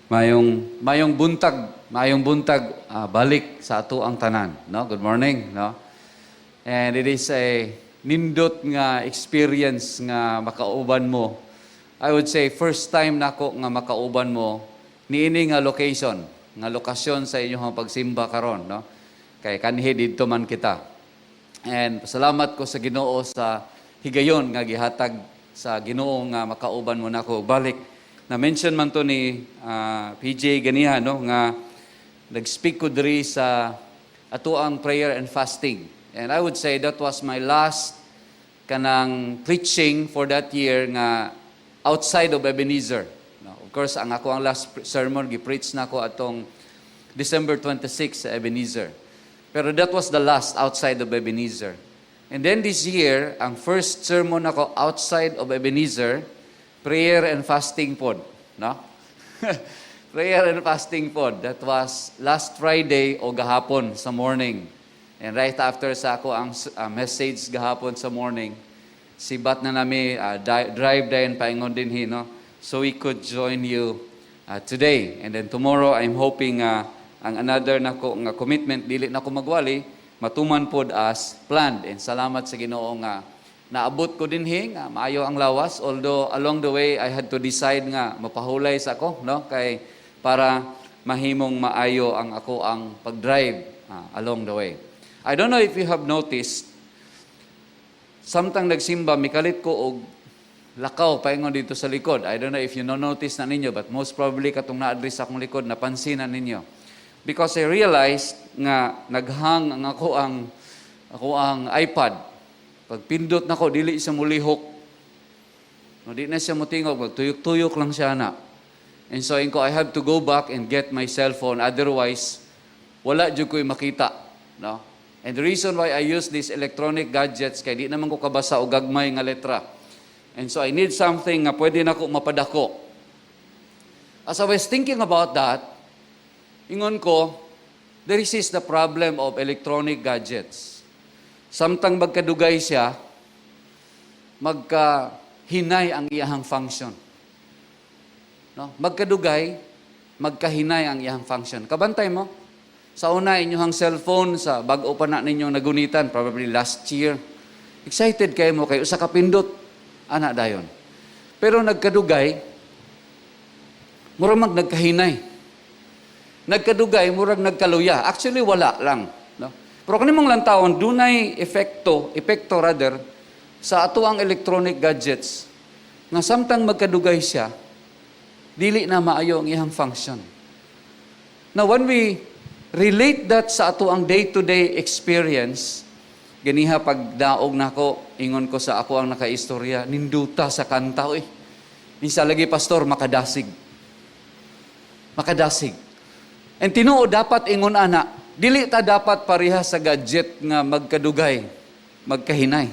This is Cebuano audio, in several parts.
Mayong mayong buntag, mayong buntag balik sa ato ang tanan, no? Good morning, no? And it is a nindot nga experience nga makauban mo. I would say first time nako nga makauban mo niini nga location, nga lokasyon sa inyong pagsimba karon, no? Kay kanhi didto man kita. And salamat ko sa Ginoo sa higayon nga gihatag sa Ginoo nga makauban mo nako balik. Na-mention man to ni PJ ganiha, no, nga nag-speak ko diri sa ato ang prayer and fasting. And I would say that was my last kanang preaching for that year nga outside of Ebenezer. No, of course, ang ako ang last sermon gi-preach nako atong December 26 sa Ebenezer. Pero that was the last outside of Ebenezer. And then this year, ang first sermon nako outside of Ebenezer, prayer and fasting pod, no? Prayer and fasting pod. That was last Friday o gahapon sa morning. And right after sa ako ang message gahapon sa morning, sibat na nami drive dayon paingon dinhi, no? So we could join you today. And then tomorrow, I'm hoping ang another nako nga commitment, dili na ko magwali, matuman pod as planned. And salamat sa Ginoo nga naabot ko dinhi nga maayo ang lawas, although along the way I had to decide nga mapahulay sa ako, no, kay para mahimong maayo ang ako ang pag-drive along the way. I don't know if you have noticed, samtang nagsimba, mikalit ko og lakaw paingon dito sa likod. I don't know if you no notice na ninyo, but most probably katong na-address akong likod, napansin na ninyo. Because I realized nga naghang ang ako ang iPad. Pagpindot nako, dili siya mulihok. No, di na siya mutingog, magtuyok-tuyok lang siya na. And so ingon ko, I have to go back and get my cell phone, otherwise wala jud ko'y makita, no? And the reason why I use these electronic gadgets kay di naman ko kabasa og gagmay nga letra. And so I need something nga pwede nako mapadako. As I was thinking about that, ingon ko, there is the problem of electronic gadgets. Samtang magkadugay siya, magkahinay ang iyahang function. No? Magkadugay, magkahinay ang iyahang function. Kabantay mo, sa una, inyong cellphone, sa bag-o pa na ninyong nagunitan, probably last year, excited kayo mo kayo, usa ka pindot, ana dayon. Pero nagkadugay, murag mag nagkahinay. Nagkadugay, murag nagkaluya. Actually, wala lang. No? Pero kanimong lantawon, dunay epekto, epekto rather, sa ato ang electronic gadgets, nga samtang magkadugay siya, dili na maayo ang iyang function. Now, when we relate that sa ato ang day-to-day experience, ganiha pagdaog nako, ingon ko sa ako ang nakaistorya, ninduta sa kanta, oy. Minsan lagi, Pastor, makadasig. Makadasig. And tinuod dapat ingon ana, dili ta dapat pareha sa gadget nga magkadugay, magkahinay.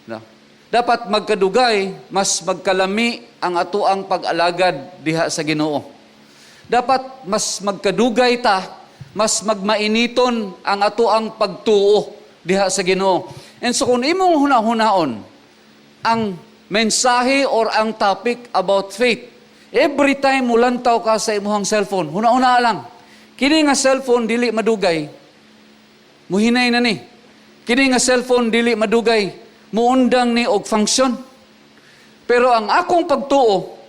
No? Dapat magkadugay, mas magkalami ang ato ang pag-alagad diha sa Ginoo. Dapat mas magkadugay ta, mas magmainiton ang ato ang pagtuo diha sa Ginoo. And so kung imong huna-hunaon ang mensahe or ang topic about faith, every time mulantaw ka sa imong cellphone, huna-huna lang. Kini nga cellphone dili madugay, muhinay na ni. Kini nga cellphone dili madugay, muundang ni og function. Pero ang akong pagtuo,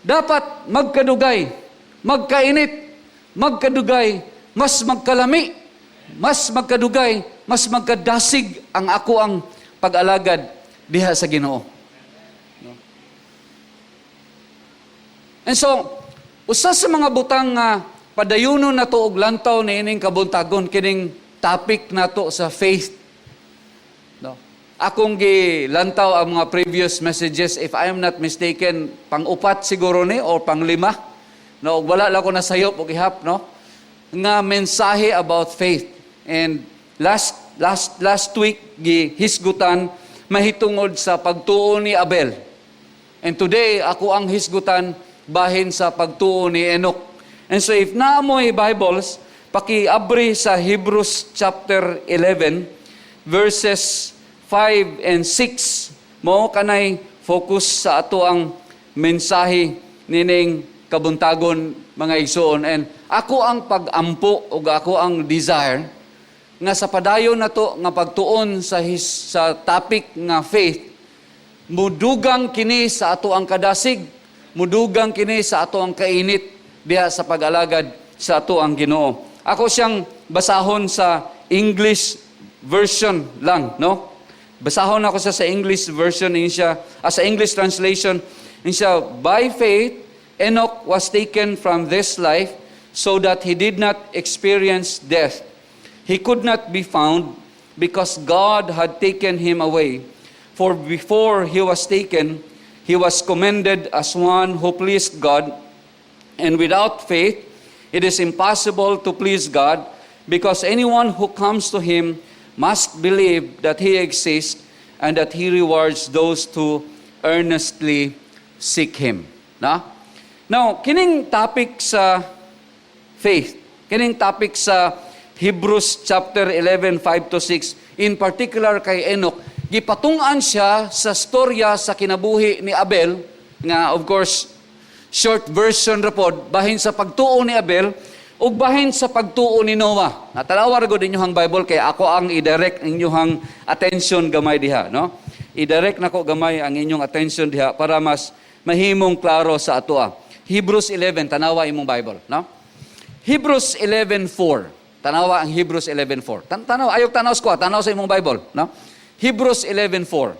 dapat magkadugay, magkainit, magkadugay, mas magkalami, mas magkadugay, mas magkadasig ang ako ang pag-alagad diha sa Ginoo. No? And so, usa sa mga butang nga padayunon nato og lantaw niining kabuntagon, kining topic nato sa faith. No? Akong gilantaw ang mga previous messages, if I am not mistaken, pang-upat siguro ni or pang-lima. No, ug wala lang ko nasayop og ihap, no? Nga mensahe about faith. And last last last week gihisgutan mahitungod sa pagtuo ni Abel. And today ako ang hisgutan bahin sa pagtuo ni Enoch. And so if naa moy Bibles, pakiabri sa Hebrews chapter 11 verses 5 and 6 mo kanay focus sa ato ang mensahe nining kabuntagon, mga igsuon, and ako ang pag-ampo ug ako ang desire nga sa padayon nato nga pagtuon sa topic nga faith, mudugang kini sa ato ang kadasig, mudugang kini sa ato ang kainit diha sa pag-alagad sa ato ang Ginoo. Ako siyang basahon sa English version lang, no? Basahon ako siya sa English version siya, sa English translation siya, "By faith Enoch was taken from this life so that he did not experience death. He could not be found because God had taken him away. For before he was taken, he was commended as one who pleased God. And without faith, it is impossible to please God, because anyone who comes to him must believe that he exists and that he rewards those who earnestly seek him." Na? Now, kining topic sa faith, kining topic sa Hebrews chapter 11, 5 to 6, in particular kay Enoch, gipatungan siya sa storya sa kinabuhi ni Abel, nga of course, short version ra pod, bahin sa pagtuo ni Abel, ug bahin sa pagtuo ni Noah. Natanawa ra gud inyong Bible kay ako ang i-direct inyong attention gamay diha, no? I-direct nako gamay ang inyong attention diha para mas mahimong klaro sa atoa. Hebrews 11, tanawa imong Bible, no? Hebrews 11:4. Tanawa ang Hebrews 11:4. Tanaw, ayaw tanaw ko, tanaw sa imong Bible, no? Hebrews 11:4.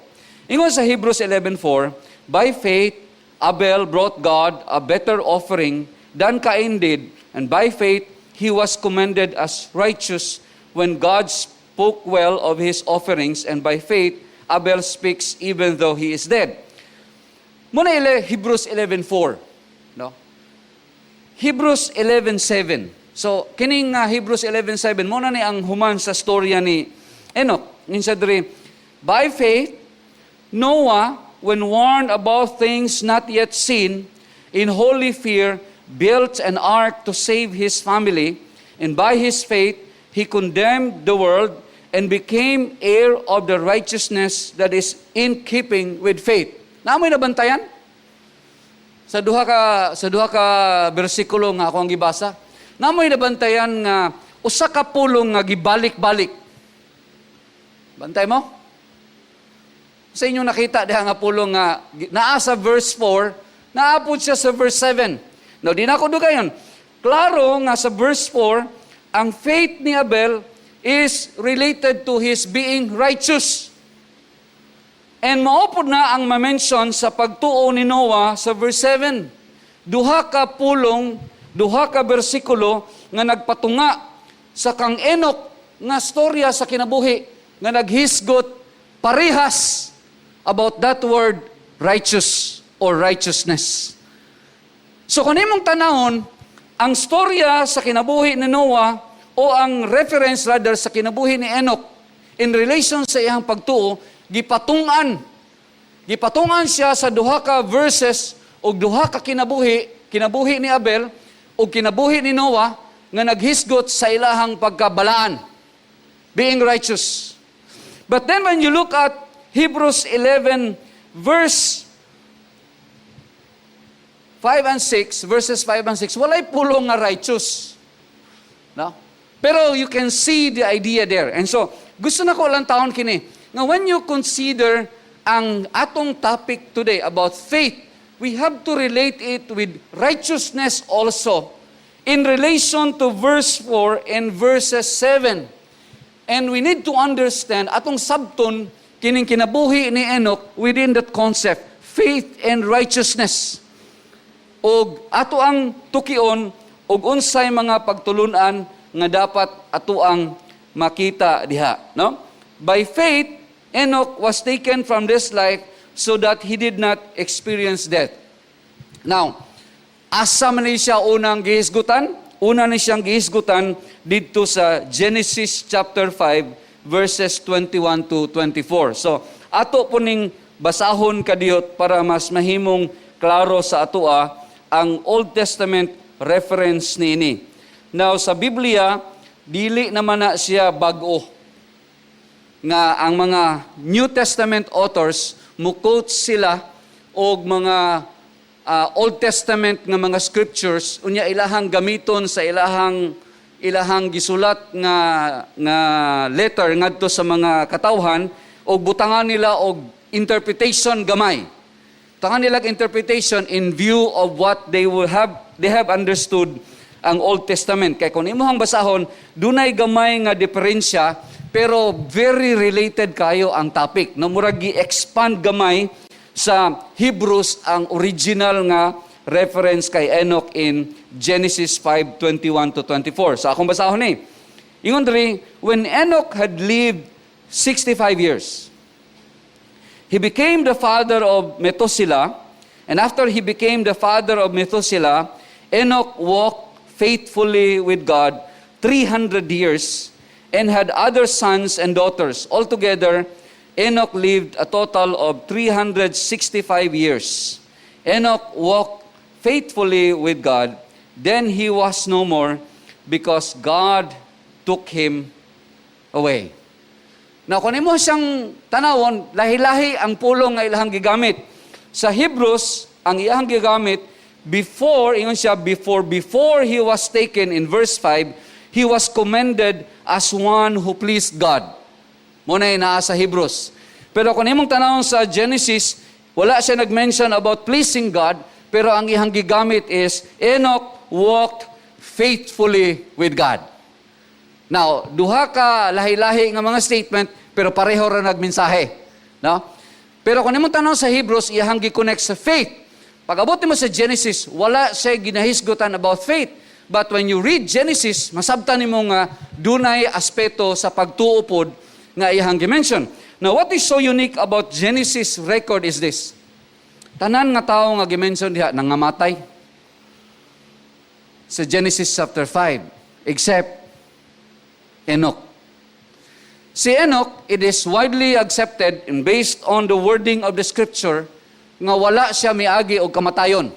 Ingon sa Hebrews 11:4, "By faith Abel brought God a better offering than Cain did, and by faith he was commended as righteous when God spoke well of his offerings, and by faith Abel speaks even though he is dead." Mao na ile Hebrews 11:4, no? Hebrews 11:7. So kining nga Hebrews 11:7 mao na ni ang human sa storya ni Enoch. Ingon diri, "By faith Noah, when warned about things not yet seen, in holy fear built an ark to save his family, and by his faith he condemned the world and became heir of the righteousness that is in keeping with faith." Naa moy nabantayan sa duha ka bersikulo nga ako ang gibasa? Naa moy nabantayan nga usa ka pulong nga gibalik-balik? Bantay mo? Sa inyong nakita diha nga pulong nga naa sa verse 4, naa pod siya sa verse 7. Now, di na ako dugayon. Klaro nga sa verse 4, ang faith ni Abel is related to his being righteous. And mao pod na ang ma-mention sa pagtuo ni Noah sa verse 7. Duha ka pulong, duha ka bersikulo nga nagpatunga sa kang Enoch nga storya sa kinabuhi nga naghisgot parehas about that word "righteous" or "righteousness." So kung imong tanawon, ang storya sa kinabuhi ni Noah o ang reference rather sa kinabuhi ni Enoch in relation sa iyang pagtuo, gipatungan. Gipatungan siya sa duha ka verses o duha ka kinabuhi, kinabuhi ni Abel o kinabuhi ni Noah nga naghisgot sa ilahang pagkabalaan, being righteous. But then when you look at Hebrews 11 verse 5 and 6, verses 5 and 6, walay pulong nga "righteous." No? Pero you can see the idea there. And so, gusto nako lang taon kini, nga when you consider ang atong topic today about faith, we have to relate it with righteousness also in relation to verse 4 and verses 7. And we need to understand atong sabton kining kinabuhi ni Enoch within that concept, faith and righteousness. Og ato ang tukion og unsay mga pagtulunan nga dapat ato ang makita diha, no? By faith Enoch was taken from this life so that he did not experience death. Now, asa man ni siya unang gihisgutan? Una ni siyang gihisgutan didto sa Genesis chapter 5 verses 21 to 24. So, ato po ning basahon kadiyot para mas mahimong klaro sa atoa ang Old Testament reference niini. Now, sa Biblia, dili naman na siya bag-o nga ang mga New Testament authors mo-quote sila og mga Old Testament nga mga scriptures, unya ilahang gamiton sa ilahang gisulat nga letter ngadto sa mga katawhan og butangan nila og interpretation gamay. Butangan nila og interpretation in view of what they have understood ang Old Testament. Kay kung imuhang basahon, dunay gamay nga diferensya pero very related kayo ang topic. No, murag gi-expand gamay sa Hebrews ang original nga reference kay Enoch in Genesis 5:21 to 24. So akong basahon ni. Ingon diri, "When Enoch had lived 65 years, he became the father of Methuselah, and after he became the father of Methuselah, Enoch walked faithfully with God 300 years and had other sons and daughters. Altogether, Enoch lived a total of 365 years. Enoch walked faithfully with God. Then he was no more because God took him away." Now, kung imo siyang tanawon, lahi-lahi ang pulong nga ilahang gigamit. Sa Hebrews, ang iyang gigamit, before, ingon siya, before he was taken in verse 5, he was commended as one who pleased God. Mao na naa sa Hebrews. Pero kung imong tanawon sa Genesis, wala siya nag-mention about pleasing God, pero ang iyang gigamit is Enoch walked faithfully with God. Now, duha ka lahi-lahi nga mga statement, pero pareho ra nagmensahe. No? Pero kung imong tanaw sa Hebrews, iyahang gi-connect sa faith. Pag abot nimo sa Genesis, wala siya ginahisgutan about faith. But when you read Genesis, masabtan nimo nga dunay aspeto sa pagtuo pod nga iyahang gi-mention. Now, what is so unique about Genesis record is this. Tanan nga tao nga gi-mention diha nangamatay sa Genesis chapter 5, except Enoch. Si Enoch, it is widely accepted and based on the wording of the scripture nga wala siya miagi og kamatayon.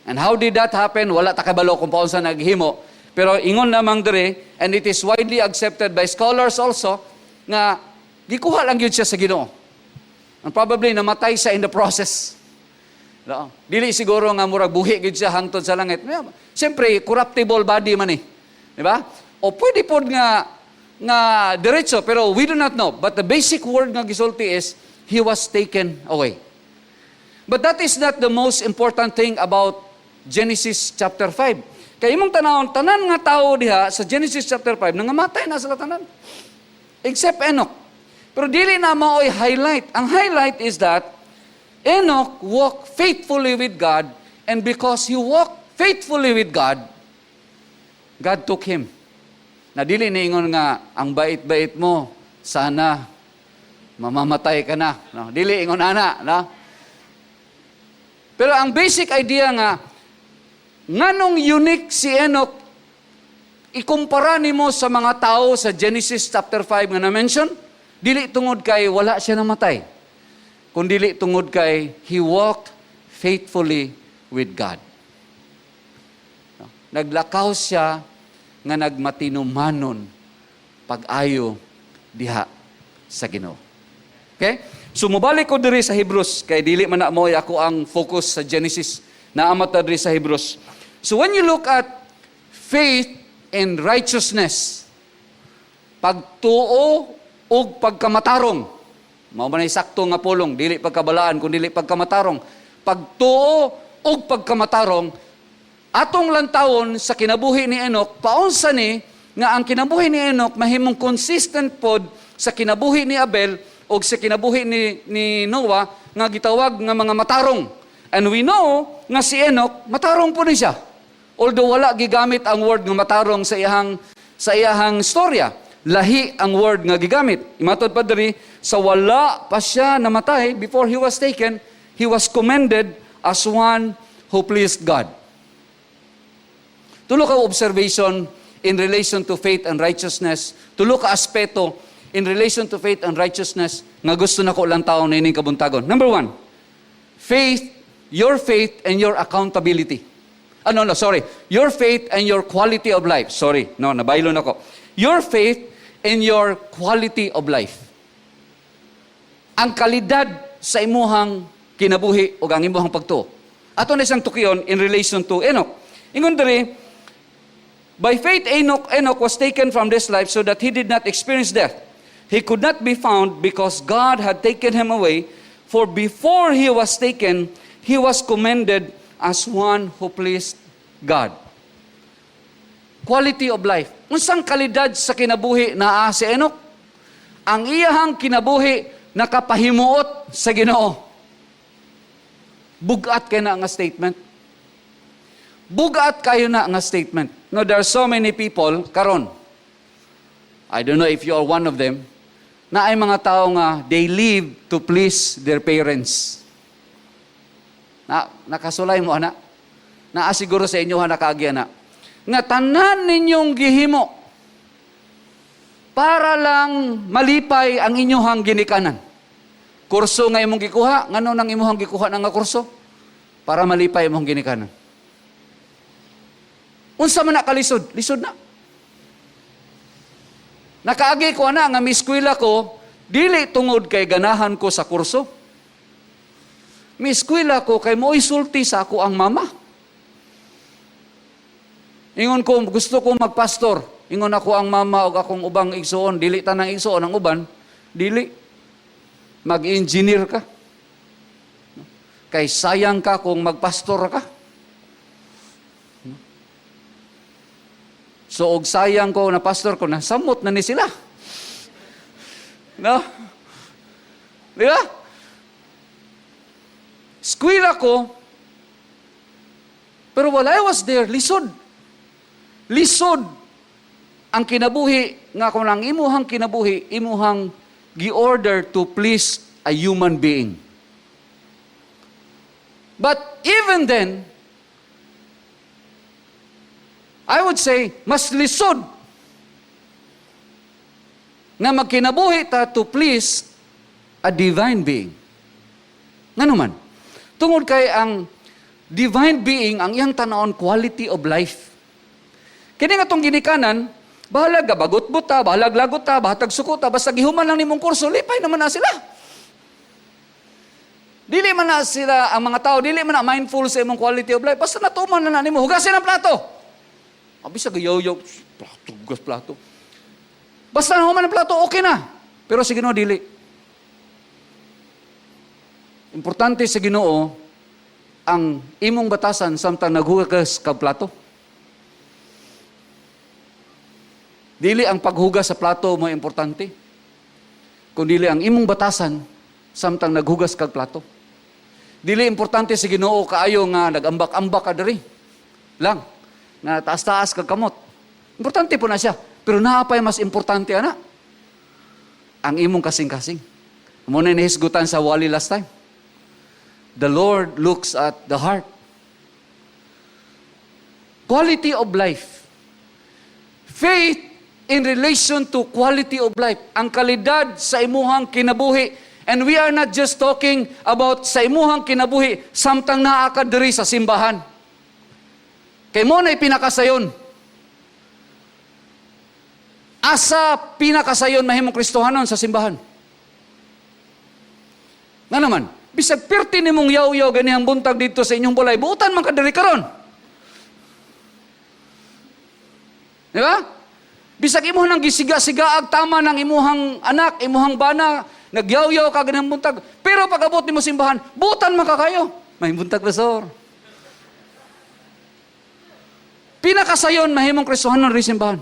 And how did that happen? Wala ta kabalo kung paunsa naghimo. Pero ingon lamang dire, and it is widely accepted by scholars also, nga gikuha lang gyud siya sa Ginoo. And probably namatay siya in the process. No? Dili siguro nga murag buhi gyud siya hangtod sa langit. Siyempre, corruptible body man eh. Di ba? O pwede pod nga diretso, pero we do not know. But the basic word nga gisulti is, he was taken away. But that is not the most important thing about Genesis chapter 5. Kay imong tanawon, tanan nga tao diha sa Genesis chapter 5, nangamatay na sila tanan. Except Enoch. Pero dili na mao'y highlight. Ang highlight is that Enoch walked faithfully with God, and because he walked faithfully with God, God took him. Na dili niingon nga ang bait-bait mo, sana mamamatay ka na. No? Dili ingon ana, no? Pero ang basic idea nga nganong unique si Enoch ikumpara nimo sa mga tao sa Genesis chapter 5 nga na-mention, dili tungod kay wala siya namatay, kundili tungod kay he walked faithfully with God. No? Naglakaw siya nga nagmatinumanon pag-ayo diha sa Ginoo. Okay? So mobalik ko diri sa Hebrews kay dili man na mo ako ang focus sa Genesis. Naa man ta diri sa Hebrews. So when you look at faith and righteousness, pagtuo ug pagkamatarong. Mao man ay sakto nga pulong, dili pagkabalaan kun dili pagkamatarong. Pagtuo ug pagkamatarong, atong lantawon sa kinabuhi ni Enoch, paunsa ni nga ang kinabuhi ni Enoch mahimong consistent pod sa kinabuhi ni Abel o sa kinabuhi ni Noah nga gitawag nga mga matarong. And we know nga si Enoch matarong po ni siya. Although wala gigamit ang word nga matarong sa iyahang storya. Lahi ang word nga gigamit. Imatod pa diri, sa wala pa siya namatay, before he was taken, he was commended as one who pleased God. Tulo ka observation in relation to faith and righteousness. Tulo ka aspeto in relation to faith and righteousness nga gusto nako lantawon niining kabuntagon. Number one, faith, your faith and your accountability. Ah, no, sorry. Your faith and your quality of life. Sorry, no, nabaylo nako. Your faith and your quality of life. Ang kalidad sa imuhang kinabuhi o ang imuhang pagtuo. Ato na siyang tukion in relation to Enoch. Ingon diri, "By faith Enoch was taken from this life so that he did not experience death. He could not be found because God had taken him away, for before he was taken, he was commended as one who pleased God." Quality of life. Unsang kalidad sa kinabuhi naa si Enoch? Ang iyahang kinabuhi nakapahimuot sa Ginoo. Bugat kay na nga statement. Bugat kayo na nga statement. No, there are so many people karon. I don't know if you are one of them, na ay mga tao nga they live to please their parents. Na nakasulay mo ana. Naa siguro sa inyo ha nakaagya na. Nga tanan ninyong gihimo para lang malipay ang inyong ginikanan. Kurso nga imong gikuha, ngano nang imong gikuha na nga kurso? Para malipay imong ginikanan. Unsa man na kalisod? Lisod na. Nakaagi ko ana nga mieskwela ko, dili tungod kay ganahan ko sa kurso. Mieskwela ko kay mo'y sulti sa ako ang mama. Ingon ko, gusto ko magpastor. Ingon ako ang mama og akong ubang igsuon, dili tanang igsuon ang uban, dili. Mag-engineer ka. Kay sayang ka kung magpastor ka. So og sayang ko na pastor ko, nasamot na ni sila. No? Di ba? Eskwela ko, pero while I was there, lisod. Lisod ang kinabuhi nga kung ang imuhang kinabuhi, imuhang gi-order to please a human being. But even then, I would say, mas lisod na magkinabuhi ta to please a divine being. Ngano man? Tungod kay ang divine being, ang iyang tanawon, quality of life. Kini nga tong ginikanan, bahalag bagot ta, bahalag lagot ta, bahalag suko ta, basta gihuman lang nimong kurso, lipay naman na sila. Dili man na sila, ang mga tao, dili man na mindful sa imong quality of life. Basta natuman na na nimo, hugasin ang plato. Abi sa gayaw-yaw, plato, hugas plato. Basta nahuman ang plato, okay na. Pero sa Ginoo, dili. Importante sa Ginoo ang imong batasan samtang naghugas kag plato. Dili ang paghugas sa plato mo importante, kundi ang imong batasan samtang naghugas kag plato. Dili importante sa Ginoo kaayo nga nagambak-ambak ka diri lang, nga taas-taas kag kamot. Importante po na siya. Pero naa pay mas importante ana. Ang imong kasing-kasing. Mao na nahisgutan sa wali last time. The Lord looks at the heart. Quality of life. Faith in relation to quality of life. Ang kalidad sa imuhang kinabuhi. And we are not just talking about sa imuhang kinabuhi samtang naa ka diri sa simbahan. Kay mao na pinakasayon. Asa pinakasayon mahimong Kristohanon? Sa simbahan. Nga naman, bisag pirti nimong yaw-yaw ganihang buntag dito sa inyong balay, buutan man ka diri karon. Di ba? Bisag imo nang gisiga-sigaag tama ng imuhang anak, imuhang bana, nagyaw-yaw ka ganihang buntag, pero pag abot nimo simbahan, buutan man ka kayo. May buntag, pastor. Pinakasayon mahimong Kristohanon ri simbahan.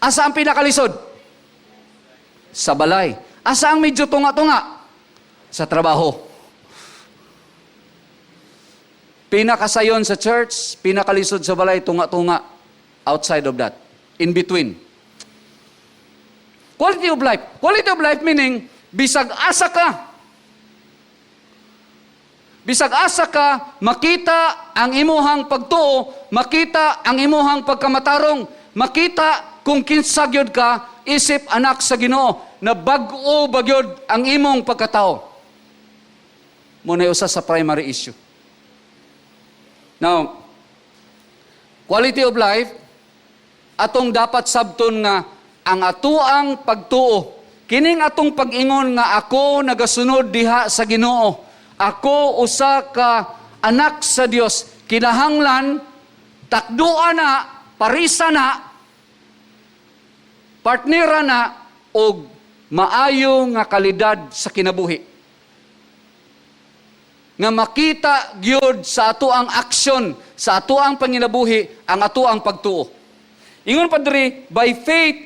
Asa ang pinakalisod? Sa balay. Asa ang medyo tunga-tunga? Sa trabaho. Pinakasayon sa church, pinakalisod sa balay, tunga-tunga. Outside of that. In between. Quality of life. Quality of life meaning, bisag asa ka. Bisag asa ka, makita ang imuhang pagtuo, makita ang imuhang pagkamatarong, makita kung kinsa gyud ka, isip anak sa Ginoo, na bag-o bagyod ang imong pagkatao. Mao na usa sa primary issue. Now, quality of life, atong dapat sabton nga ang atuang pagtuo, kining atong pag-ingon nga ako nagasunod diha sa Ginoo, Ako usa ka anak sa Dios, kinahanglan takduan na, parisa na, partnera na og maayo nga kalidad sa kinabuhi. Nga makita gyud sa ato ang aksyon, sa ato ang panginabuhi, ang ato ang pagtuo. Ingon pa diri, by faith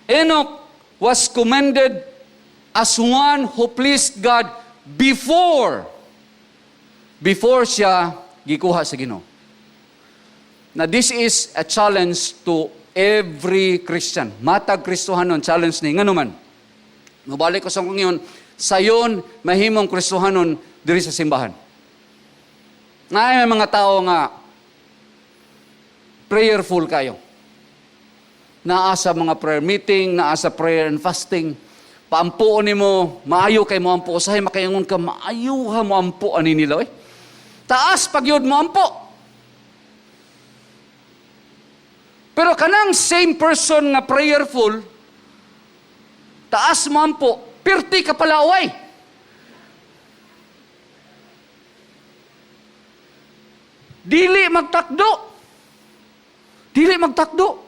Enoch was commended as one who pleased God before siya gikuha sa Ginoo. Now this is a challenge to every Christian. Matag Kristohanon, challenge ni ngano man. Mobalik ko sa akong ingon, sayon mahimong Kristohanon diri sa simbahan. Naay may mga tao nga prayerful kayo. Naa sa mga prayer meeting, naa sa prayer and fasting. Paampuon nimo, maayo kay mo ampo. Usahay makaingon ka, maayo ha mo ampo ani nila oy. Taas pagyud mo ampo. Pero kanang same person nga prayerful, taas mo ampo, pirti ka palaway. Dili magtakdo. Dili magtakdo.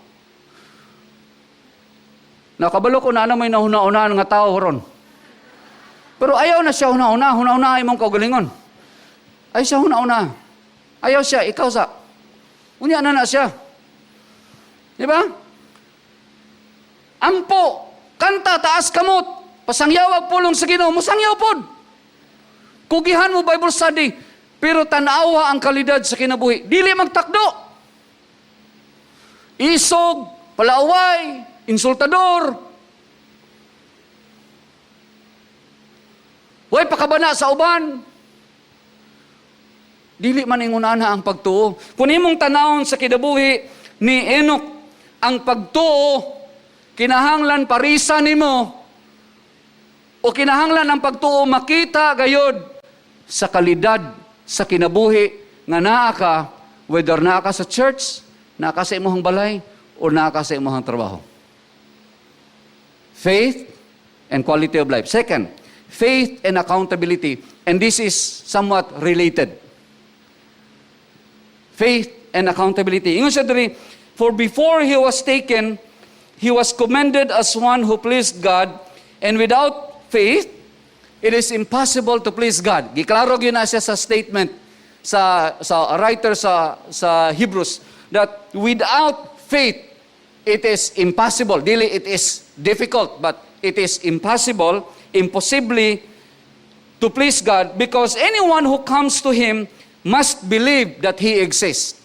Nakabalo ko na ano may nahuna-unaan nga tao ron. Pero ayaw na siya huna-una, huna-una imong kaugalingon. Ay siya huna-una. Ayaw siya, ikaw sa. Unya na na siya. Di ba? Ampo, kanta, taas kamot, pasangyawag pulong sa Ginoo, musangyaw pod. Kugihan mo Bible study, pero tanawa ang kalidad sa kinabuhi. Dili magtakdo. Isog, palaway, insultador. Way pakabana sa uban. Dili man ingon ana ang pagtuo. Kung imong tanawon sa kinabuhi ni Enoch, ang pagtuo kinahanglan parisa nimo o kinahanglan ang pagtuo makita gayod sa kalidad sa kinabuhi nga naa ka, whether naa ka sa church, naa ka sa imong balay, o naa ka sa imong trabaho. Faith and quality of life. Second, faith and accountability. And this is somewhat related. Faith and accountability. Ingon siya diri, for before he was taken, he was commended as one who pleased God, and without faith, it is impossible to please God. Giklaro gyud na siya sa statement sa writer sa Hebrews that without faith, it is impossible. Dili it is difficult, but it is impossible, impossibly to please God, because anyone who comes to Him must believe that He exists.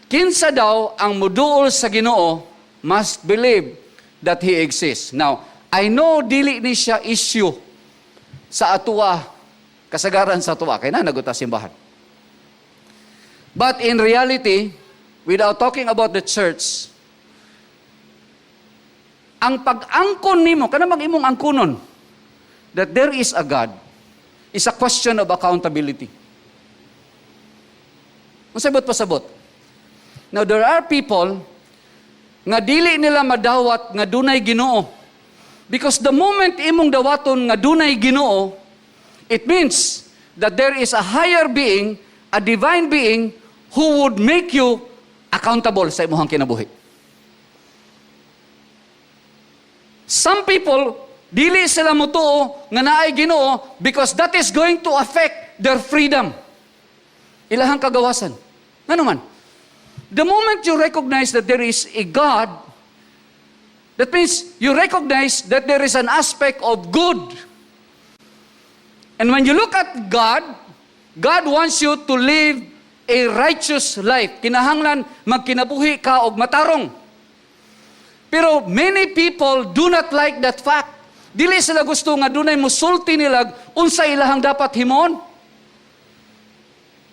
Kinsa daw ang muduol sa Ginoo must believe that He exists. Now, I know dili ni siya issue sa atua, kasagaran sa atua, kay na naguta simbahan. But in reality, without talking about the church, ang pag-angkon nimo, kanang bang imong angkonon, that there is a God, is a question of accountability. Masabot pasabot. Now, there are people nga dili nila madawat nga dunay Ginoo. Because the moment imong dawaton nga dunay Ginoo, it means that there is a higher being, a divine being, who would make you accountable sa imong kinabuhi. Some people, dili sila motuo nga naay Ginoo because that is going to affect their freedom. Ilahang kagawasan. Ngano man? The moment you recognize that there is a God, that means you recognize that there is an aspect of good. And when you look at God, God wants you to live a righteous life. Kinahanglan magkinabuhi ka og matarong. Pero many people do not like that fact. Dili sila gusto nga dunay musulti nila unsa ilahang dapat himon.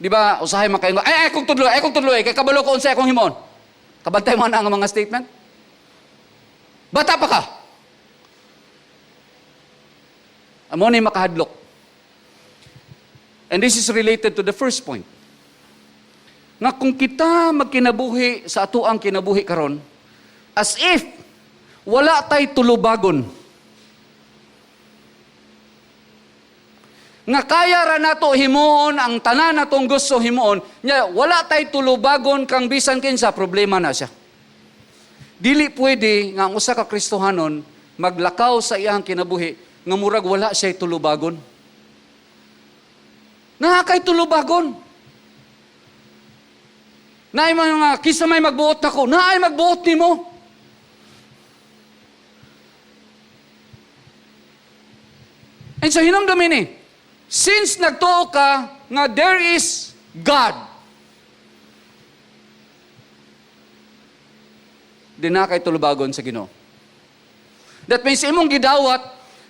Di ba, usahay man kayo, ay, ay, kung tudlo, ay, kay kabalo ko unsa akong himon. Kabantay mo na ang mga statement. Bata pa ka. Amo ni makahadlok. And this is related to the first point. Nga kung kita magkinabuhi sa atoang kinabuhi karon, as if wala tay tulubagon. Nga kaya ra nato himuon ang tanan natong gusto himuon, nya wala tay tulubagon kang bisan kinsa, problema na siya. Dili pwede nga ang usa ka Kristohanon maglakaw sa iyang kinabuhi nga murag wala siya tulubagon. Naa kay tulubagon. Naay mga kinsa may magbuot nako, naay magbuot nimo. And so hinumdumin ni, since nagtuo ka nga there is God, di na kay tulubagon sa Ginoo. That means imong gidawat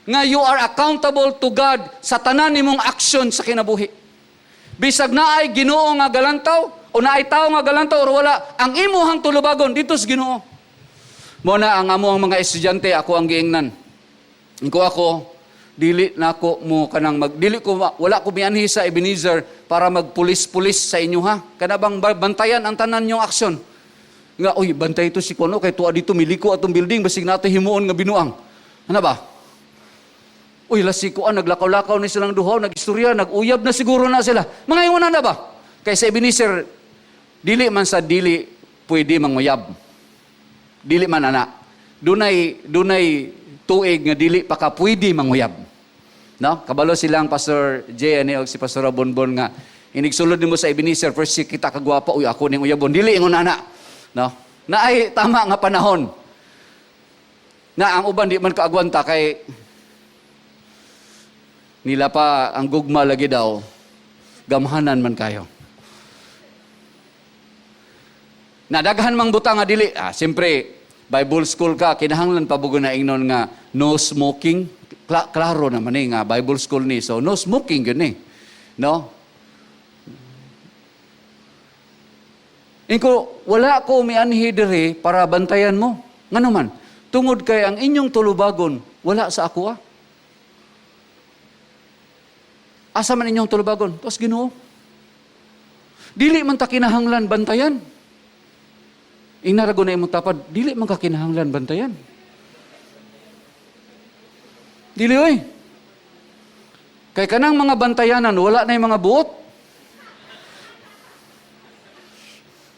nga you are accountable to God sa tanan nimong aksyon sa kinabuhi. Bisag naay Ginoo nga galantaw o naay tawo nga galantaw or wala, ang imuhang tulubagon dito sa Ginoo. Mo na ang amo ang mga estudyante, ako ang giingnan. Inko ako, dili na ako mo kanang mag dili ko wala ko mianhi sa Ebenezer para magpulis-pulis sa inyo ha. Kana bang bantayan ang tanan nyong aksyon. Nga uy, bantay ito si kuno kay tuwa dito miliko atong building basig nato himuon nga binuang. Ano ba? Uy, lasi ko naglakaw-lakaw ni silang duhaw, nagistorya, nag-uyab na siguro na sila. Mga ingon na ba? Kay sa Ebenezer, dili man sa dili pwede manguyab. Dili man ana. Dunay tuig nga dili pa ka pwede manguyab. No? Kabalo silang Pastor Jay ani og si Pastor Bonbon nga inigsulod nimo sa Ebenezer first kita kagwapa, uy ako ning uyabon, dili ingon ana. No? Naay tama nga panahon. Na ang uban di man kaagwanta kay nila pa ang gugma lagi daw, gamhanan man kayo. Nadaghan mang butang nga dili. Siyempre, Bible school ka, kinahanglan pa bugo na ingnon nga no smoking. Klaro naman nga Bible school ni. So, no smoking yun eh. No? Inko, wala ko mianhi diri para bantayan mo. Ngano man? Tungod kay ang inyong tulubagon, wala sa ako ah. Asa man inyong tulubagon? Tos Ginoo. Dili man ta kinahanglan bantayan. Inarago na imong tapad, dili man ka kinahanglan bantayan. Dili oy. Kay kanang mga bantayanan, wala na yung mga buot.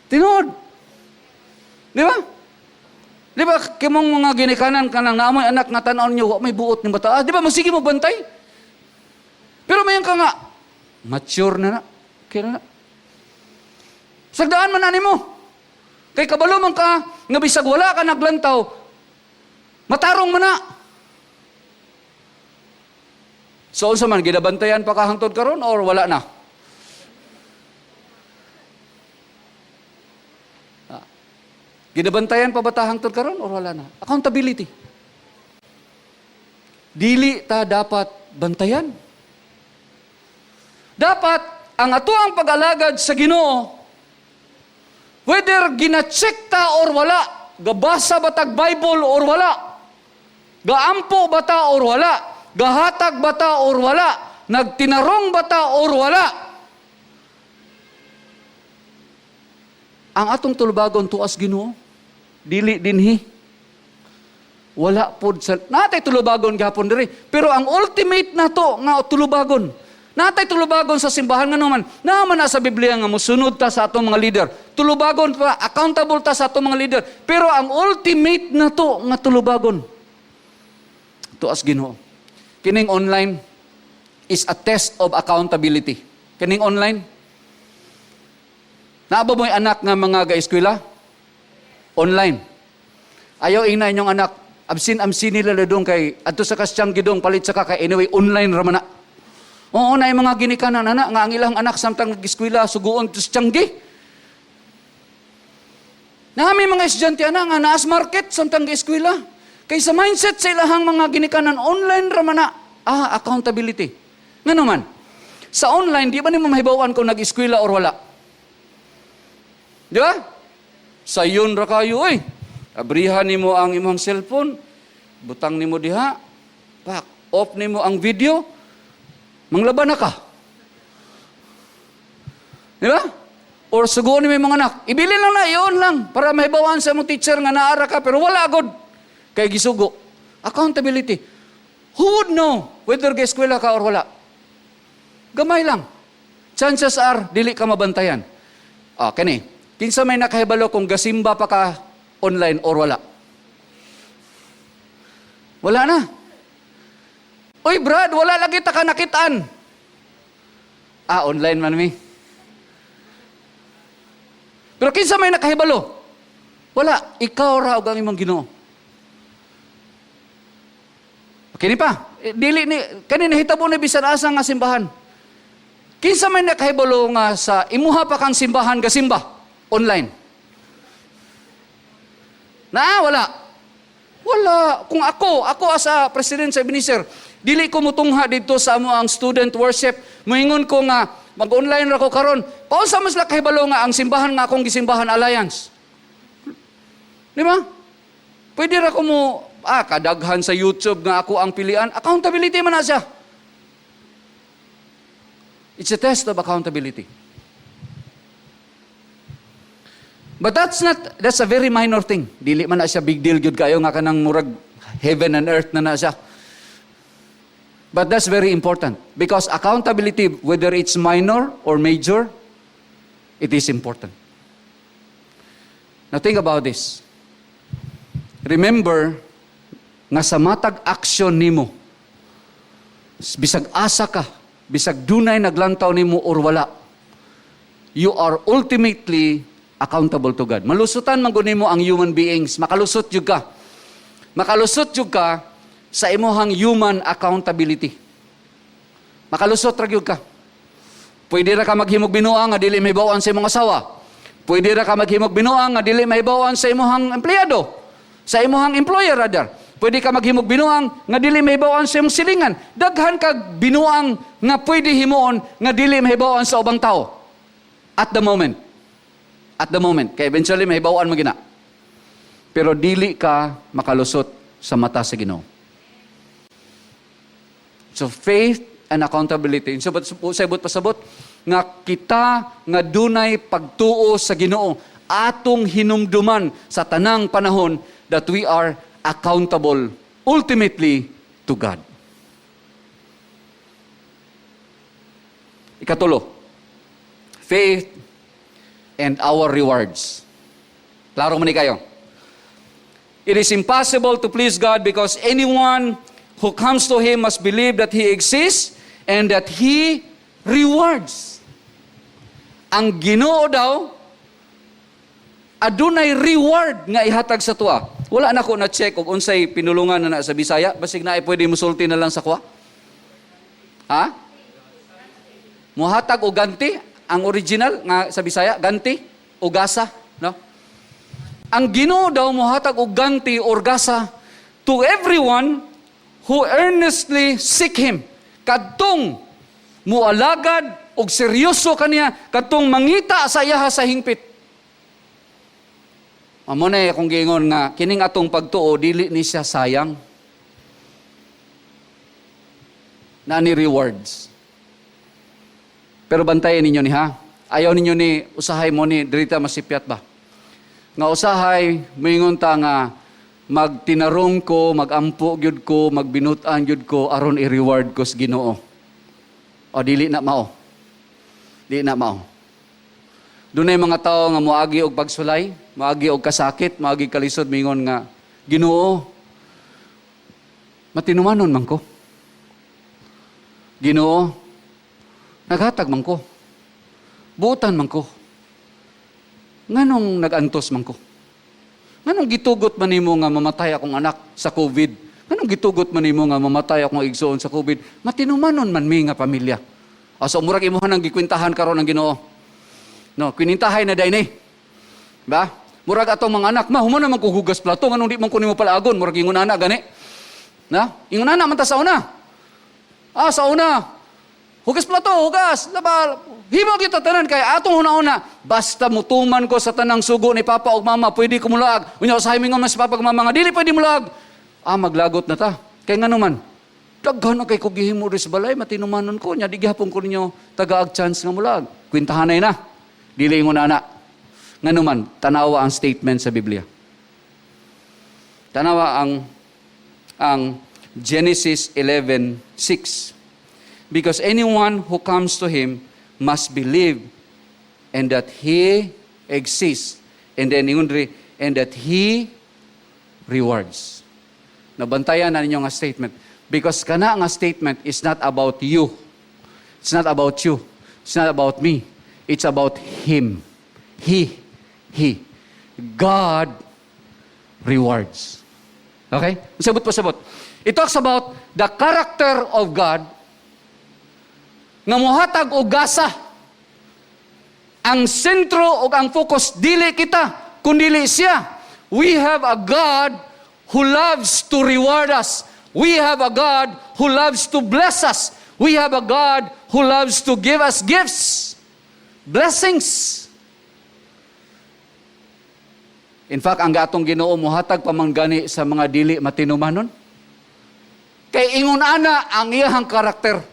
Tinuod. Di ba? Di ba, kimong mga ginikanan kanang naamoy anak nga tan-on nyo, wa may buot ni bata. Di ba, masige mo bantay? Pero mayan ka nga, mature na na. Okay na na. Sagdaan man ani mo. Kay kabalo man ka, nga bisag wala ka naglantaw, matarong man na. So, unsa man, ginabantayan pa ka hangtod karon or wala na? Ginabantayan pa ba ta hangtod karon or wala na? Accountability. Dili ta dapat bantayan. Dapat ang atuang pag-alagad sa Ginoo, whether gina-check ta or wala, gabasa ba tag Bible or wala, gaampo ba ta or wala, gahatag ba ta or wala, nagtinarong ba ta or wala, ang atong tulubagon tuas Ginoo, dili dinhi. Wala pod sa natay tulubagon gihapon diri, pero ang ultimate nato nga tulubagon, natay tulubagon sa simbahan nga naman, naman na sa Biblia nga mosunod ta sa atong mga leader. Tulubagon pa, accountable ta sa atong mga leader. Pero ang ultimate nato nga tulubagon, tuas Ginoo. Kining online is a test of accountability. Kining online, naaba mo'y anak nga mga ga-eskwela? Online. Ayaw ingna inyong anak, absin-absin nila na doon kay, adto sa kasyang gidong, palit sa ka kay, anyway, online raman na. Oo, na yung mga ginikanan, anak, nga ang ilang anak samtang nag-eskwela, suguon sa tiyanggi. Nami mga estudyante, anak, nga naas market samtang nag-eskwela. Kay sa mindset sa ilahang mga ginikanan, online raman na. Accountability. Nga naman, sa online, di ba nimo mahibawan kung nag-eskwela or wala? Di ba? Sayon ra kayo, oy. Abrihan nimo ang imong cellphone, butang nimo diha, pak, off nimo ang video, manglaban na ka. Di ba? Or suguon nimo imong anak, ibili lang na, iyon lang, para mahibawaan sa imong teacher nga naara ka, pero wala agad. Kay gisugo. Accountability. Who would know whether ga-eskwela ka or wala? Gamay lang. Chances are, dili ka mabantayan. Ah, kani. Kinsa may nakahibalo kung gasimba pa ka online or wala? Wala na. "Uy, Brad, wala lagi ta ka nakitaan." "Ah, online man mi." Pero kinsa may nakahibalo? Wala. Ikaw ra ug ang imong Ginoo. Kini pa, eh, dili ni kani nahitabo ni bisan asa nga simbahan. Kinsa may nakahibalo nga sa imuha pa kang simbahan gasimba online? Na wala. Wala. Kung ako as a president sa Ebenezer, dili ko mutungha dito sa amo ang student worship. Moingon ko nga mag-online ra ko karon. Paunsa man sila kahibalo nga ang simbahan nga akong gisimbahan Alliance? Di ba? Pwede ra ko mo kadaghan sa YouTube nga ako ang pilian. Accountability man na siya. It's a test of accountability. But that's not, that's a very minor thing. Dili man na siya big deal gyud kayo nga kanang murag heaven and earth na na siya. But that's very important because accountability, whether it's minor or major, it is important. Now think about this. Remember nga sa matag action nimo, bisag asa ka, bisag dunay naglantaw nimo or wala, you are ultimately accountable to God. Malusutan man gud nimo ang human beings, makalusot jud ka. Makalusot jud ka sa imuhang human accountability. Makalusot ra gyud ka. Pwede ra ka maghimog binuang nga dili mahibaw-an sa imong asawa. Pwede ra ka maghimog binuang nga dili mahibaw-an sa imong empleyado, sa imong employer rather. Pwede ka maghimog binuang nga dili mahibaw-an sa imong silingan. Daghan kag binuang nga pwede himuon nga dili mahibaw-an sa ubang tao. At the moment. At the moment. Kay eventually mahibaw-an mo gina. Pero dili ka makalusot sa mata sa Ginoo. So faith and accountability. So sa ibot pasabot nga kita nga dunay pagtuo sa Ginoo, atong hinumduman sa tanang panahon that we are accountable ultimately to God. Ikatulo, faith and our rewards. Klaro man ni kayo. It is impossible to please God because anyone who comes to Him must believe that He exists and that He rewards. Ang Ginoo daw, adunay reward nga ihatag sa tuwa. Wala na ko na-check kung unsay pinulungan na na sa Bisaya. Basig na ay pwede musulti na lang sa kuha. Ha? Muhatag o ganti, ang original nga sa Bisaya, ganti o gasa, no? Ang Ginoo daw muhatag og ganti or gasa to everyone who earnestly seek Him. Kadtong mualagad og seryoso kaniya, kadtong mangita sa iyaha sa hingpit. Amo na akong giingon nga kining atong pagtuo dili ni siya sayang. Na ni rewards. Pero bantayan ninyo ni ha. Ayaw ninyo ni usahay mo ni dirita masipyat ba. Nga usahay moingon ta nga magtinarong ko, magampo gyud ko, magbinut-an gyud ko aron i-reward ko sa Ginoo. O dili na mao. Dili na mao. Dunay mga tawo nga moagi og pagsulay, moagi og kasakit, moagi kalisod, mingon nga, "Ginoo, matinumanon man ko. Ginoo, naghatag man ko. Buotan man ko. Nganong nag-antos man ko? Nganong gitugot man nimo nga mamatay akong anak sa COVID? Nganong gitugot man nimo nga mamatay akong igsoon sa COVID? Matinumanon man mi nga pamilya." Ah, so murag imuha nang gikwintahan karon ang Ginoo. No, kwintahay na day ni. Ba? Murag atong mga anak, "Ma, human naman ko hugas plato, nganong di man ko nimo palaagon?" Murag ingon ana gani. Na? Ingon ana man ta sa una. Ah, sa una. Hugas plato, hugas, laba, himo kita tanan kay atong una-una. Basta mutuman ko sa tanang sugo ni papa ug mama, pwede ko mulaag. Unya usahay mingon man si papa ug mama nga dili pwede mulaag. Ah, maglagot na ta. Kay ngano man? Daghan na kay ko gihimo sa balay, matinumanon ko nya di gihapon ko ninyo tagaag chance nga mulaag. Kwintahanay na. Dili ingon ana. Ngano man, tanawa ang statement sa Biblia. Tanawa ang Genesis 11:6. Because anyone who comes to Him must believe and that He exists. And then ingon diri, and that He rewards. Nabantayan na ninyo nga statement. Because kana nga statement is not about you. It's not about you. It's not about me. It's about Him. He. He. God rewards. Okay? Sabot pa sabot. It talks about the character of God nga muhatag og gasa. Ang sentro o ang focus, dili kita, kundili siya. We have a God who loves to reward us. We have a God who loves to bless us. We have a God who loves to give us gifts, blessings. In fact, ang atong Ginoo muhatag pa man gani sa mga dili matinumanon. Kay ingon ana ang iyahang karakter.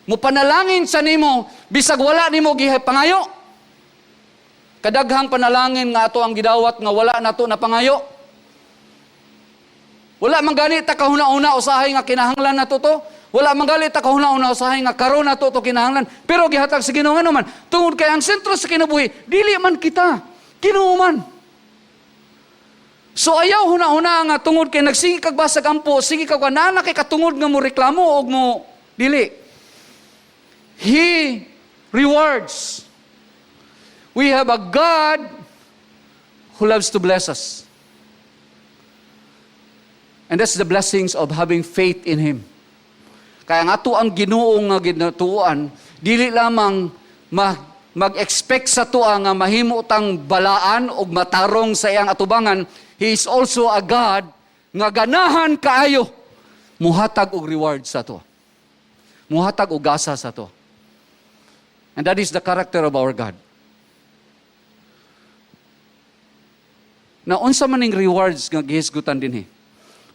Mupanalangin sa nimo bisag wala nimo gipangayo. Kadaghang panalangin nga ato ang gidawat nga wala nato na pangayo. Wala man gani ta kahuna-una usahay nga kinahanglan nato to. Wala man gani ta kahuna-una usahay nga karon nato to kinahanglan. Pero gihatag sa Ginoo man tungod kay ang sentro sa kinabuhi dili man kita, Ginoo man. So ayaw huna-huna nga tungod kay nagsige kag basag ampo, sige kag naa kay katungod nga mo reklamo og mo dili. He rewards. We have a God who loves to bless us. And that's the blessings of having faith in Him. Kaya nga ato ang Ginoo nga ginatuan, dili lamang mag-expect sa tua nga mahimo tang balaan og matarong sa iyang atubangan. He is also a God nga ganahan kaayo muhatag og reward sa ato. Muhatag og gasa sa ato. And that is the character of our God. Na unsa man ning rewards nga gihisgutan dinhi?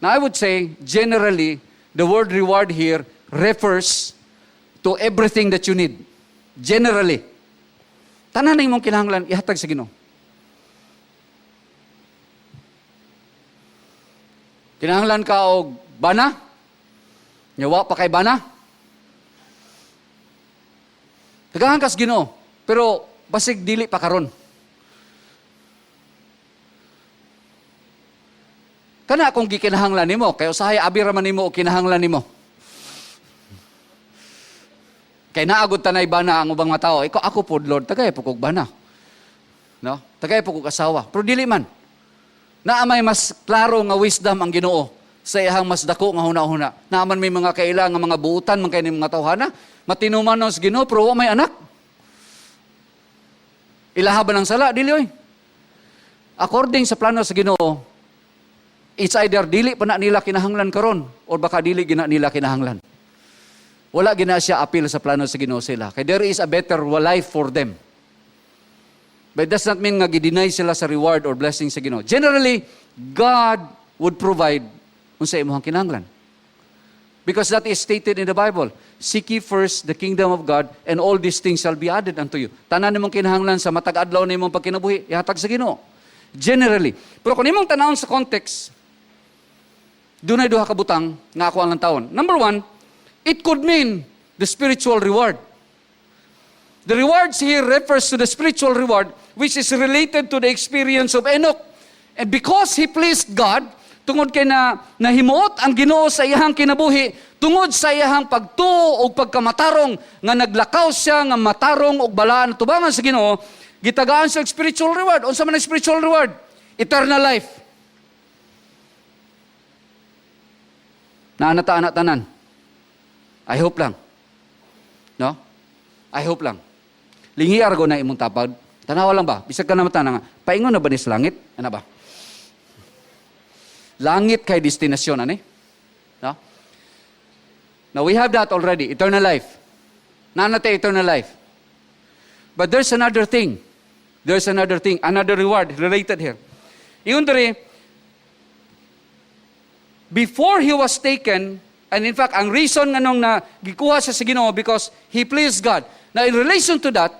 Now I would say generally the word "reward" here refers to everything that you need. Generally. Tanan na imong kinahanglan ihatag sa Ginoo. Kinahanglan ka og bana? Nya wa pa kay bana? Tagahan kas Ginoo, pero basig dili pa karon. Kana kung gikinahanglan nimo, kay usahay abi ra man nimo og kinahanglan nimo. Kay naagod tanay bana ang ubang mga tao, ikaw ako pod, Lord, tagay po kog bana. No? Tagay po kog asawa. Pero dili man. Naa may mas klaro nga wisdom ang Ginoo sa iyang mas dako nga huna-huna. Naa man may mga kaila nga mga buutan man kay ni mga tawhana, matinuman sa Ginoo pero wa may anak. Ilaha ba ng sala? Dili oy. According sa plano sa Ginoo, it's either dili pa na nila kinahanglan karon or baka dili gina nila kinahanglan. Wala gina siya appeal sa plano sa Ginoo sila. Kay there is a better life for them. But it does not mean nga gi-deny sila sa reward or blessing sa Ginoo. Generally, God would provide unsa imong kinahanglan. Because that is stated in the Bible. "Seek ye first the kingdom of God and all these things shall be added unto you." Tanan nimong kinahanglan sa matag adlaw nimong pagkinabuhi, ihatag sa Ginoo. Generally. Pero kung imong tanawon sa context, dunay duha ka butang nga ako ang tawon. Number one, it could mean the spiritual reward. The rewards here refers to the spiritual reward, which is related to the experience of Enoch. And because he pleased God, tungod kay na nahimuot ang Ginoo sa iyang kinabuhi, tungod sa iyang pagtuo og pagkamatarong nga naglakaw siya nga matarong og balaan tubangan sa Ginoo, gitagaan siya og spiritual reward. Unsa man ang spiritual reward? Eternal life. Naa na ta ana tanan. I hope lang. No? I hope lang. Lingi argo na imong tapad. Tanawa lang ba? Bisag ka na mata nga. Paingon na ba ni sa langit? Ano ba? Langit kay destinasyon, ani? No? Now we have that already, eternal life. Naa na eternal life. But there's another thing. There's another thing, another reward related here. Ingon diri, before he was taken, and in fact, ang reason nganong na gikuha siya sa Ginoo because he pleased God. Now, in relation to that,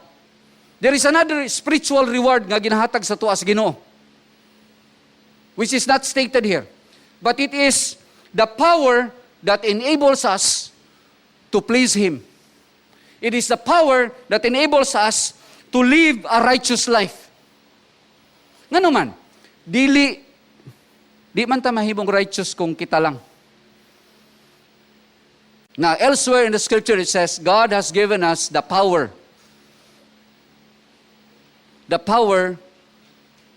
there is another spiritual reward nga ginahatag sa tuwa sa Ginoo, which is not stated here. But it is the power that enables us to please Him. It is the power that enables us to live a righteous life. Ngano man, dili di man ta mahimong righteous kung kita lang. Now, elsewhere in the scripture it says, God has given us the power. The power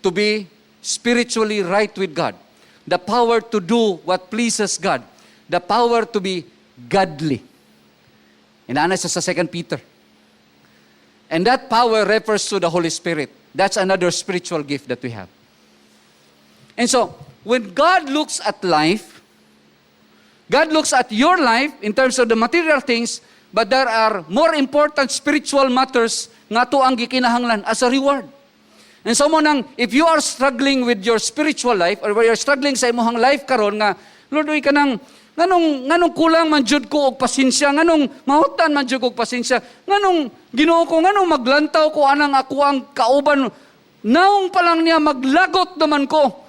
to be spiritually right with God. The power to do what pleases God. The power to be godly. Inana siya sa 2 Peter. And that power refers to the Holy Spirit. That's another spiritual gift that we have. And so, when God looks at life, God looks at your life in terms of the material things, but there are more important spiritual matters nga ato ang gikinahanglan as a reward. And so mao nang, if you are struggling with your spiritual life, or you're struggling sa imong life karon nga, "Lord, uy, kanang, nganong kulang man jud ko og pasensya, nganong mahutan man jud ko og pasensya, nganong Ginoo ko, nganong maglantaw ko anang ako ang kauban, naong pa lang niya maglagot naman ko.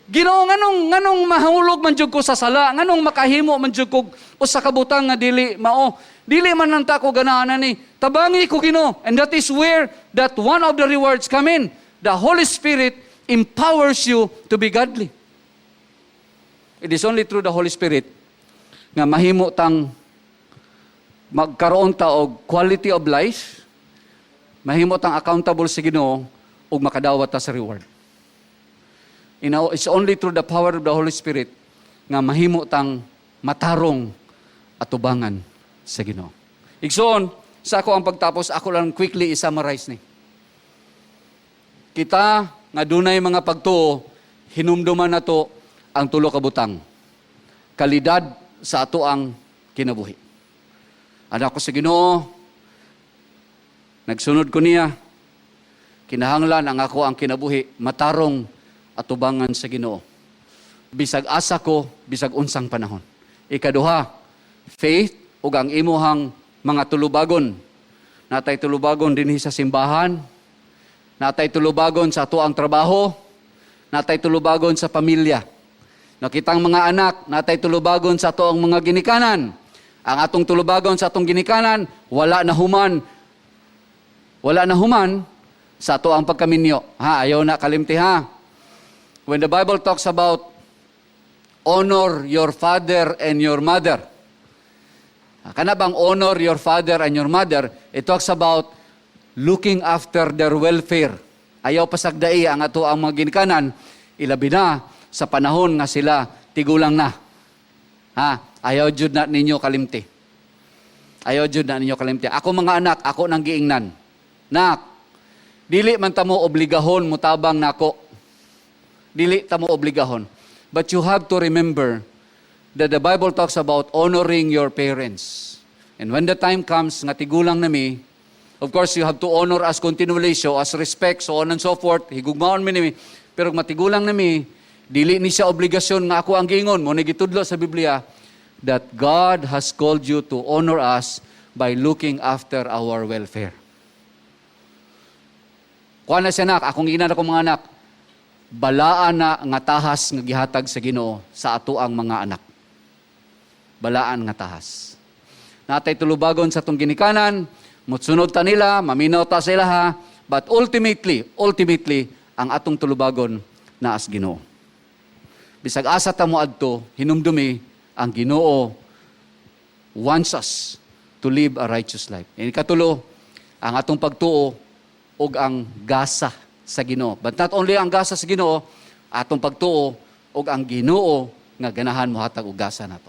Ginoo, nganong mahulog man jud ko sa sala, nganong makahimo man jud ko usa ka butang nga dili mao? Dili man lang ta ko ganahan ani. Tabangi ko, Ginoo." And that is where that one of the rewards come in. The Holy Spirit empowers you to be godly. It is only through the Holy Spirit nga mahimo tang magkaroon ta og quality of life, mahimo tang accountable sa Ginoo ug makadawat ta sa reward. It's only through the power of the Holy Spirit nga mahimo tang matarong atubangan sa Ginoo. Igsoon, sa ako ang pagtapos, ako lang quickly i-summarize ni. Kita nga dunay mga pagtuo, hinumduman nato ang tulo ka butang. Kalidad sa ato ang kinabuhi. Anak ko sa Ginoo, nagsunod ko niya, kinahanglan ang ako ang kinabuhi, matarong atubangan sa Ginoo. Bisag asa ko, bisag unsang panahon. Ikaduha, faith ug ang imuhang mga tulubagon. Natay tulubagon dinhi sa simbahan, natay tulubagon sa ato ang trabaho, natay tulubagon sa pamilya. Nakitang mga anak, natay tulubagon sa ato ang mga ginikanan. Ang atong tulubagon sa atong ginikanan, wala na human. Wala na human sa ato ang pagkaminyo. Ha, ayaw na kalimti ha. When the Bible talks about honor your father and your mother, kana bang honor your father and your mother, it talks about looking after their welfare. Ayaw pasagdai ang ato ang mga ginikanan, ilabi na sa panahon nga sila tigulang na. Ha, ayaw jud na ninyo kalimti. Ayaw jud na ninyo kalimti. Ako mga anak, ako nang giingnan. "Nak, dili man ta mo obligahon mutabang nako. Dili ta mo obligahon. But you have to remember that the Bible talks about honoring your parents. And when the time comes nga tigulang nami, of course, you have to honor us continually, show us respect, so on and so forth. Higugmaon mi nimi. Pero kung matigulang nami, dili ni siya obligasyon nga ako ang giingon. Mao ni gitudlo sa Biblia that God has called you to honor us by looking after our welfare." Kuha na siya, nak, akong ina akong mga anak, balaan na nga tahas nga gihatag sa Ginoo sa ato ang mga anak. Balaan nga tahas. Natay tulubagon sa atong ginikanan, mutsunod ta nila, maminaw ta sila ha, but ultimately, ultimately, ang atong tulubagon naa sa Ginoo. Bisag asa ta mo adto, hinumdumi ang Ginoo wants us to live a righteous life. And ikatulo, ang atong pagtuo ug ang gasa sa Ginoo. But not only ang gasa sa Ginoo, atong pagtuo ug ang Ginoo nga ganahan mohatag og gasa nato.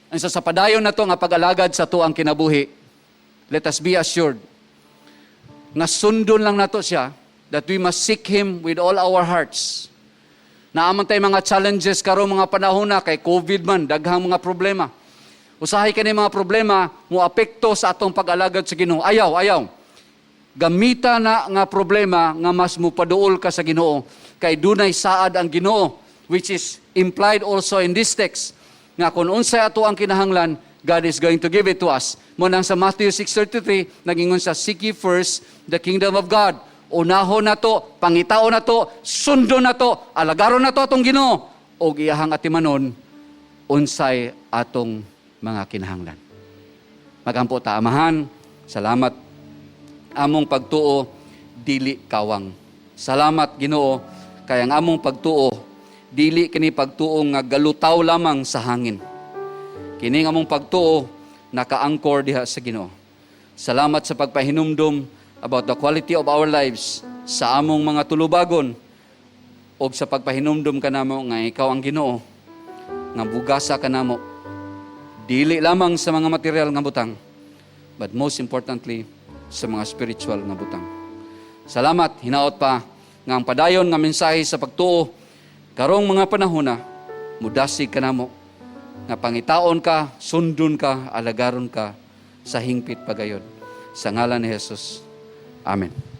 And so sa padayon nato nga pag-alagad sa atuang kinabuhi, let us be assured nga sundon lang nato siya, that we must seek Him with all our hearts. Naa man tay mga challenges karon mga panahon na kay COVID man, daghang mga problema. Usahay kani mga problema mo apekto sa atong pag-alagad sa Ginoo. Ayaw, ayaw. Gamita na nga problema nga mas mupaduol ka sa Ginoo kay dunay saad ang Ginoo, which is implied also in this text nga kung unsay ato ang kinahanglan, God is going to give it to us. Mao nang sa Matthew 6:33 nagingon sa, "Seek ye first the kingdom of God." Unahon nato, pangitaon nato, sundon nato, alagaron nato atong Ginoo ug iyahang atimanon unsay atong mga kinahanglan. Magampo ta. Amahan, salamat, among pagtuo dili kawang. Salamat, Ginoo, kay ang among pagtuo dili kini pagtuo nga galutaw lamang sa hangin. Kini ang among pagtuo naka-anchor diha sa Ginoo. Salamat sa pagpahinumdum about the quality of our lives sa among mga tulubagon og sa pagpahinumdum kanamo nga ikaw ang Ginoo nga bugasa kanamo dili lamang sa mga material nga butang, but most importantly sa mga spiritual nga butang. Salamat, hinaot pa nga ang padayon nga mensahe sa pagtuo karong mga panahona mudasig kanamo nga pangitaon ka, sundon ka, alagaron ka sa hingpit pagayod. Sa ngalan ni Jesus. Amen.